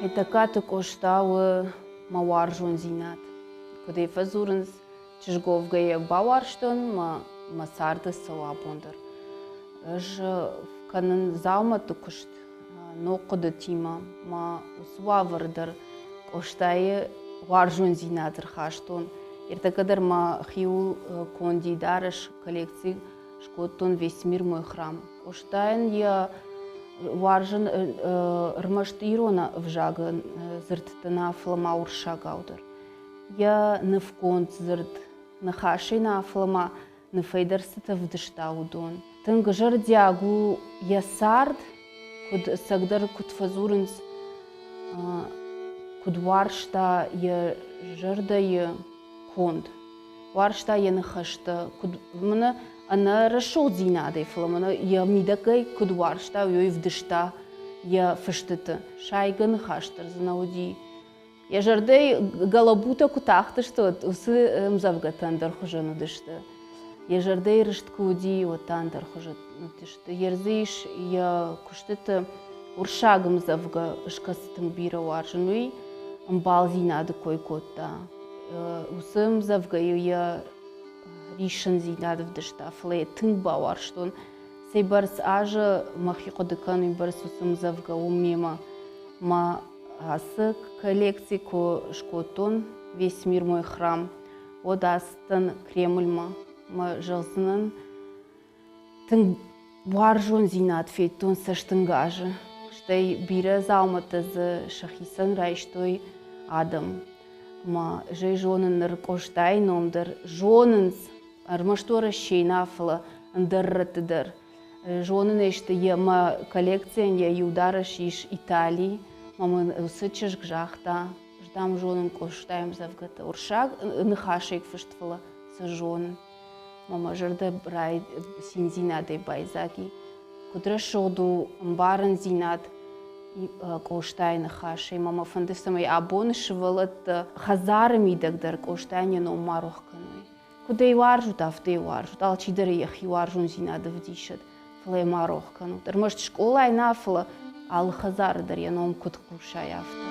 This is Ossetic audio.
Хетӕгкаты Къоста у мӕ уарзондзинад. Куыд ӕй фӕдзурынц, чызговгӕйӕ бауарзтон мӕ мӕ царды цӕуы абон дӕр. Ӕз кӕнын дзаумӕтты куыст ног хъуыдытимӕ. Мӕ уыцы уавӕры дӕр Къостайы уарзондзинад ӕрхастон. Ӕртӕккӕ дӕр мӕ хиуыл конди дарӕс коллекци скодтон «Весь мир мой храм». Къостайӕн йӕ уарзын ӕрмӕст ирон ӕвзагы дзырдты нӕ, фӕлӕ ма уырыссагау дӕр. Йӕ нывгонд дзырд ныхасӕй нӕ, фӕлӕ ма ныфӕй дӕр цытӕ вдыста, уыдон. Тынг зӕрдиаг у йӕ цард, куыд ӕцӕгдӕр куыд фӕдзурынц, куыд уарзта йӕ зӕрдӕйы конд. Уарзта йӕ ныхӕстӕ, куыд мӕнӕ ӕнӕ рӕсугъддзинадӕй, фӕлӕ мӕнӕ йӕ мидӕгӕй куыд уарзта, уый ӕвдыста йӕ фыстыты. Сайгӕ ныхас дӕр дзы нӕ уыди. Йӕ зӕрдӕйы гӕлӕбутӕ куы тахтысты, уӕд уыцы ӕмдзӕвгӕтӕ ӕндӕр хуызӕн уыдысты. Йӕ зӕрдӕйы рыст куы уыди, уӕд та ӕндӕр хуызӕн уыдысты. Йе рдзы ис йӕ куыстыты уырыссаг ӕмдзӕвгӕ скӕцы тынг бирӕ уарзын, уый ӕмбалдзинады кой кодта. Уыцы ӕмдзӕвгӕйы йӕ риссындзинад ӕвдыста, фӕлӕ йӕ тынг бауарзтон. Цӕйбӕрц азы мӕхи хъуыды кӕнын, уыйбӕрц уыцы ӕмдзӕвгӕ у мемӕ. Мӕ ацы коллекци куы скодтон «Весь мир мой храм», уӕд ацыдтӕн Кремльмӕ. Мӕ зӕгъдзынӕн, тынг уарзондзинад федтон цӕстынгазы. Стӕй бирӕ дзаумӕттӕ дзы сӕхицӕн райстой адӕм. Мӕ зӕй зонын ныр Къостайы ном дӕр зонынц, ӕрмӕст Уӕрӕсейы нӕ, фӕлӕ ӕндӕр рӕтты дӕр. Зонын ӕй сты, йӕ мӕ коллекцийӕн йӕ иу дарӕс ис Италийы. Мӕ мын уыцы чызг загъта, ӕз дам зонын Къостайы ӕмдзӕвгӕтӕ. Уырыссаг ныхасӕй фыст, фӕлӕ сӕ зонын. Мӕ мӕ зӕрдӕ циндзинадӕй байдзаг и. Куыд рӕсугъд у ӕмбарындзинад Къостайы ныхасӕй. Мӕ мӕ фӕнды, цӕмӕй абоны сывӕллӕттӕ хӕдзары мидӕг дӕр Къостайӕн йӕ ном ма рох кӕной. Куыд ӕй уарзут, афтӕ йӕ уарзут. Алчидӕр йӕхи уарзондзинад ӕвдисӕд, фӕлӕ йӕ ма рох кӕнут. Ӕрмӕст скъолайы нӕ, фӕлӕ алы хӕдзары дӕр йӕ ном куыд хъусай, афтӕ.